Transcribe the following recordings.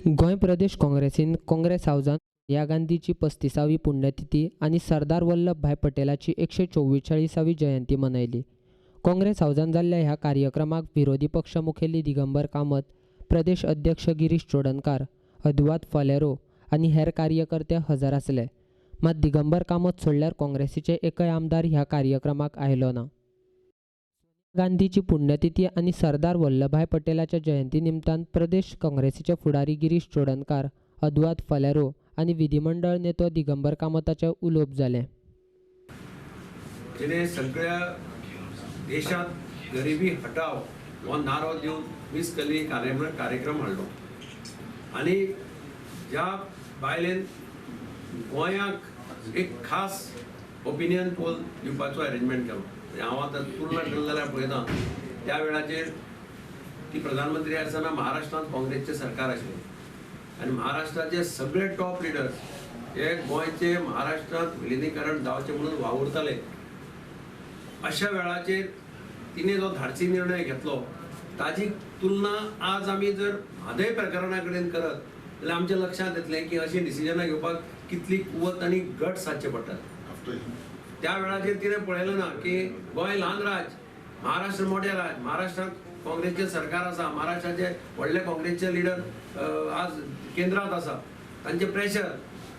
गोंय प्रदेश काँग्रेसीन काँग्रेस हावजांत सोनिया गांधीची 35वी पुण्यतिथी आनी सरदार वल्लभभाय पटेलाची 144वी जयंती मनयली. काँग्रेस हावजांत जाल्ल्या ह्या कार्यक्रमाक विरोधी पक्ष मुखेली दिगंबर कामत, प्रदेश अध्यक्ष गिरीश चोडणकार, अदुवाद फालेरो आनी हेर कार्यकर्ते हजर आसले. मात दिगंबर कामत सोडल्यार काँग्रेसीचे एकय आमदार ह्या कार्यक्रमाक आयलो ना. गांधीची पुण्यतिथी आनी सरदार वल्लभाय पटेलाच्या जयंती निमतान प्रदेश काँग्रेसीचे फुडारी गिरीश चोडणकार, अदुवाद फालेरो आनी विधिमंडळ नेतो दिगंबर कामताचें उलोवप जालें. जिणे सगळ्या देशांत गरिबी हटाव हो नारो दिवन 20 कली कार्यक्रम हाडलो आनी ज्या बायलेन गोंयाक एक खास ओपिनियन पोल दिवपाचो अरेंजमेंट केलो. हांव आतां तुलना केली जाल्यार पळयता त्या वेळाचेर ती प्रधानमंत्री आसतना महाराष्ट्रांत काँग्रेसचें सरकार आशिल्लें आनी महाराष्ट्राचे सगळे टॉप लिडर्स हे गोंयचे महाराष्ट्रांत विलिनीकरण जावचें म्हणून वावुरताले. अशा वेळाचेर तिणे जो धाडसी निर्णय घेतलो ताजी तुलना आज आमी जर म्हादय प्रकरणा कडेन करत जाल्यार आमच्या लक्षांत येतलें की अशीं डिसिजनां घेवपाक कितली कुवत आनी गट सादचे पडटात. त्या वेळाचेर तिणें पळयलें ना की गोंय ल्हान राज्य, महाराष्ट्र मोठें राज्य, महाराष्ट्रांत काँग्रेसचें सरकार आसा, महाराष्ट्राचे व्हडले काँग्रेसचे लिडर आज केंद्रांत आसा, तांचें प्रेशर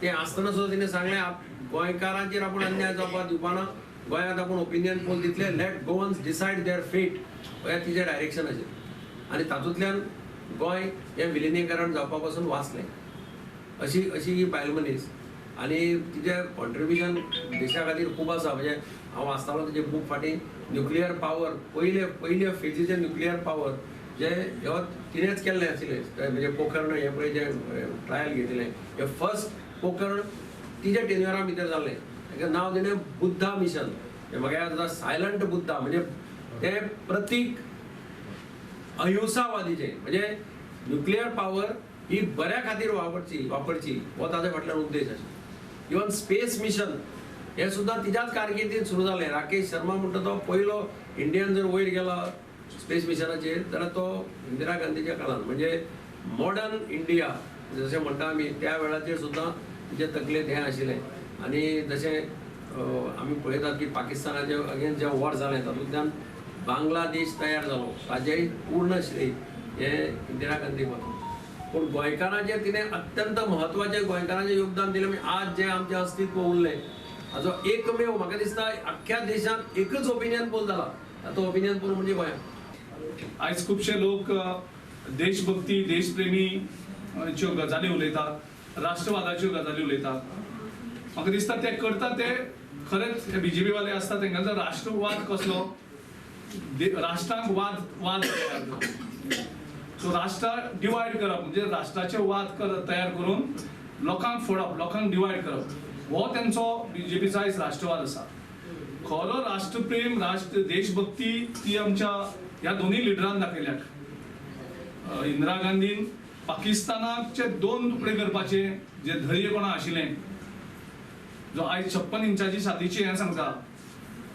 तें आसतना सुद्दां तिणें सांगलें गोंयकारांचेर आपूण अन्याय जावपाक दिवपाना, गोंयांत आपूण ओपिनियन पोल दितले, let Goans decide their fate हें तिचें डायरेक्शन आशिल्लें आनी तातूंतल्यान गोंय हें विलिनीकरण जावपा पासून वाचलें. अशी अशी ही बायल मनीस आनी तिचें कॉन्ट्रिब्युशन देशा खातीर खूब आसा. म्हणजे हांव वाचतालो तिचे बूक फाटीं न्युक्लियर पावर पयले पयले फेजीचे न्युक्लियर पावर जे ह्यो तिणेंच केल्लें आशिल्लें. म्हणजे पोखरण हें पळय जें ट्रायल घेतिल्लें हें फर्स्ट पोखरण तिच्या टेन्युअरा भितर जाल्लें. ताका नांव दिलें बुद्धा मिशन. म्हाका याद जाता सायलंट बुद्धा म्हणजे तें प्रतीक अहिंसावादीचें, म्हणजे न्युक्लियर पावर ही बऱ्या खातीर वापरची वापरची हो ताच्या फाटल्यान उद्देश आशिल्लो. इवन स्पेस मिशन हें सुद्दां तिच्याच कारकिर्दींत सुरू जालें. राकेश शर्मा म्हणटा तो पयलो इंडियन जर वयर गेला स्पेस मिशनाचेर जाल्यार तो इंदिरा गांधीच्या काळान, म्हणजे मॉडर्न इंडिया जशें म्हणटा आमी त्या वेळाचेर सुद्दां तिच्या तकलेंत हें आशिल्लें. आनी जशें आमी पळयतात की पाकिस्तानाचे अगेन्स्ट जें वॉर जालें तातूंतल्यान बांगलादेश तयार जालो, ताजेंय पूर्ण श्रेय हें इंदिरा गांधीक वता. पूण गोंयकारांचेर तिणें अत्यंत म्हत्वाचें गोंयकारांचें योगदान दिलें. म्हणजे आज जें आमचें अस्तित्व उरलें हाजो एकमेव म्हाका दिसता अख्ख्या देशांत एकच ओपिनियन पोल जाला, तो ओपिनियन पोल म्हणजे गोंयांत. आयज खुबशे लोक देशभक्ती देशप्रेमी च्यो गजाली उलयतात, राष्ट्रवादाच्यो गजाली उलयतात. म्हाका दिसता ते करता ते खरेंच बीजेपी वाले आसता तेंकां राष्ट्रवाद कसलो, राष्ट्रांक वाद वाद तयार करप, सो राष्ट्रा डिवायड करप म्हणजे राष्ट्राचे वाद तयार करून लोकांक फोडप, लोकांक डिवायड करप हो तेंचो बीजेपीचो आयज राष्ट्रवाद आसा. खरो राष्ट्रप्रेम राष्ट्र देशभक्ती ती आमच्या ह्या दोनूय लिडरान दाखयल्या. इंदिरा गांधीन पाकिस्तानाचे 2 तुकडे करपाचे जे धैर्य कोणा आशिल्लें, जो आयज 56 इंचाची छातीची हें सांगता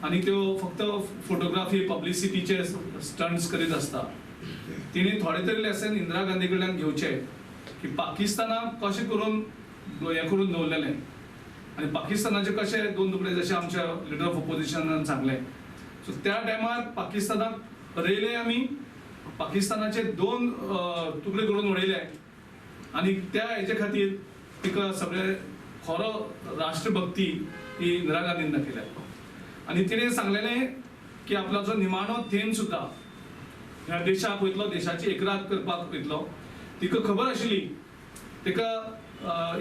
आनी त्यो फक्त फोटोग्राफी पब्लिसिटीचे स्टंट्स करीत आसता, तिणें थोडे तरी लेसन इंदिरा गांधी कडल्यान घेवचें की पाकिस्तानाक कशें करून हें करून दवरलेलें आनी पाकिस्तानाचे कशे 2 तुकडे जशें आमच्या लिडर ऑफ ओपोजिशनान सांगलें. सो त्या टायमार पाकिस्तानाक हरयले आमी, पाकिस्तानाचे 2 तुकडे करून उडयले आनी त्या हेजे खातीर तिका सगळे खरो राष्ट्रभक्ती ही इंदिरा गांधीन दाखयल्या. आनी तिणें सांगलेलें की आपल्याचो निमाणो थेंब सुद्दां ह्या देशाक वयतलो, देशाची एकरात करपाक वयतलो. तिका खबर आशिल्ली, तिका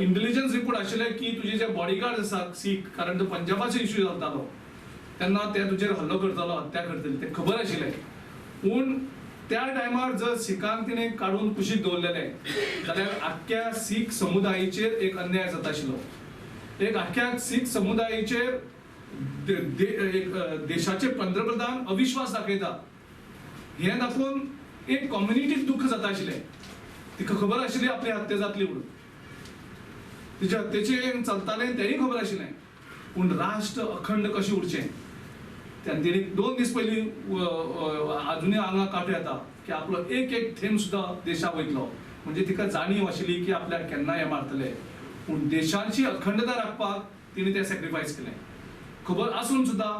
इंटेलिजन्स रिपोर्ट आशिल्ले की तुजे जे बॉडीगार्ड आसात सीख, कारण तो पंजाबाचो इश्यू जातालो तेन्ना ते तुजेर हल्लो करतालो, हत्या करतले, ते खबर आशिल्लें. पूण त्या टायमार जर सिखांक तिणें काडून कुशीक दवरलेलें जाल्यार आख्ख्या सीख समुदायेचेर एक अन्याय जाता आशिल्लो. एक आख्ख्या सीख समुदायेचेर एक देशाचे पंतप्रधान अविश्वास दाखयता हें दाखोवन एक कम्युनिटीक दुख्ख जाता आशिल्लें. तिका खबर आशिल्ली आपली हत्या जातली म्हणून, तिच्या हत्येचें चलतालें तेंय खबर आशिल्लें, पूण राष्ट्र अखंड कशें उरचें तिणें 2 दीस पयलीं आजुनूय आंगाक कांटो येता की आपलो एक एक थेंब सुद्दां देशाक वयतलो. म्हणजे तिका जाणीव आशिल्ली की आपल्याक केन्ना हे मारतले, पूण देशाची अखंडता राखपाक तिणें तें सॅक्रिफायस केलें. खबर आसून सुद्दां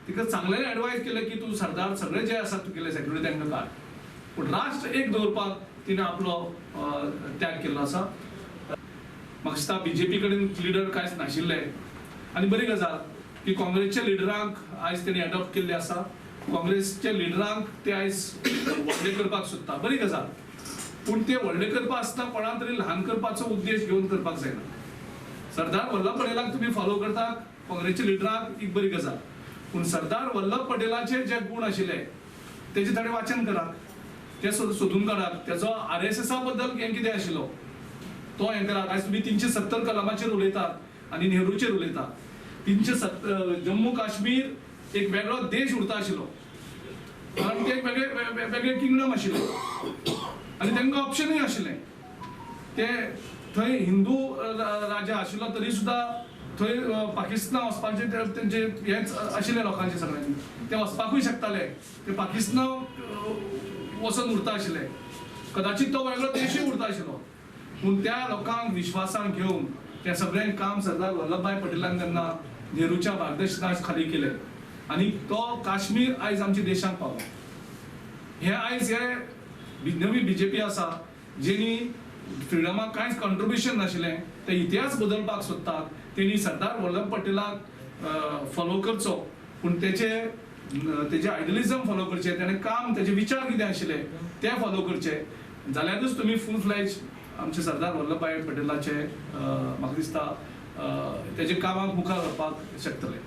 तिका चांगल्यान एडवायज केलें की तूं सरदार सगळे जे आसा तुगेले सेक्युरिटी तांकां काड, पूण राष्ट्र एक दवरपाक तिणें आपलो त्याग केल्लो आसा. म्हाका दिसता बीजेपी कडेन लिडर कांयच नाशिल्ले आनी बरी गजाल की काँग्रेसच्या लिडरांक आयज तेणी एडॉप्ट केल्ले आसा. काँग्रेसच्या लिडरांक ते आयज व्हडले करपाक सोदता, बरी गजाल, पूण ते व्हडले करपा आसतना कोणाक तरी ल्हान करपाचो उद्देश घेवन करपाक जायना. सरदार वल्लभ पटेलाक तुमी फॉलो करता काँग्रेसच्या लिडरांक एक बरी गजाल, पूण सरदार वल्लभ पटेलाचे जे गूण आशिल्ले तेजे थोडें वाचन करात, ते सोदून काडात, तेजो आरएसएसा बद्दल हें कितें आशिल्लो तो हें करात. आयज तुमी 370 कलमाचेर उलयतात आनी नेहरूचेर उलयतात. 370 जम्मू काश्मीर एक वेगळो देश उरता आशिल्लो, कारण ते एक वेगळे वेगळे किंगडम आशिल्लें आनी तांकां ऑप्शनूय आशिल्लें. ते थंय हिंदू राजा आशिल्लो तरी सुद्दां थंय पाकिस्तान वचपाचें तेंचे हेंच आशिल्लें लोकांचें सगळ्यांनी, ते वचपाकूय शकताले, ते पाकिस्तान वचून उरता आशिल्ले, कदाचित तो वेगळो देशूय उरता आशिल्लो. पूण त्या लोकांक विश्वासान घेवन तें सगळें काम सरदार वल्लभभाई पटेलान तेन्ना नेहरूच्या मार्गदर्शना खाली केलें आनी तो काश्मीर आयज आमच्या देशांत पावलो. हे आयज हे नवी बीजेपी आसा जेणी फ्रिडमाक कांयच कॉन्ट्रिब्युशन नाशिल्लें, ते इतिहास बदलपाक सोदतात. तेणी सरदार वल्लभ पटेलाक फॉलो करचो, पूण तेचे तेजे आयडियलिझम फॉलो करचें, तेणें काम तेजे विचार कितें आशिल्ले ते फॉलो करचे, जाल्यारूच तुमी फूल फ्लॅज आमचे सरदार वल्लभभाई पटेलाचे म्हाका दिसता तेजे कामाक मुखार व्हरपाक शकतले.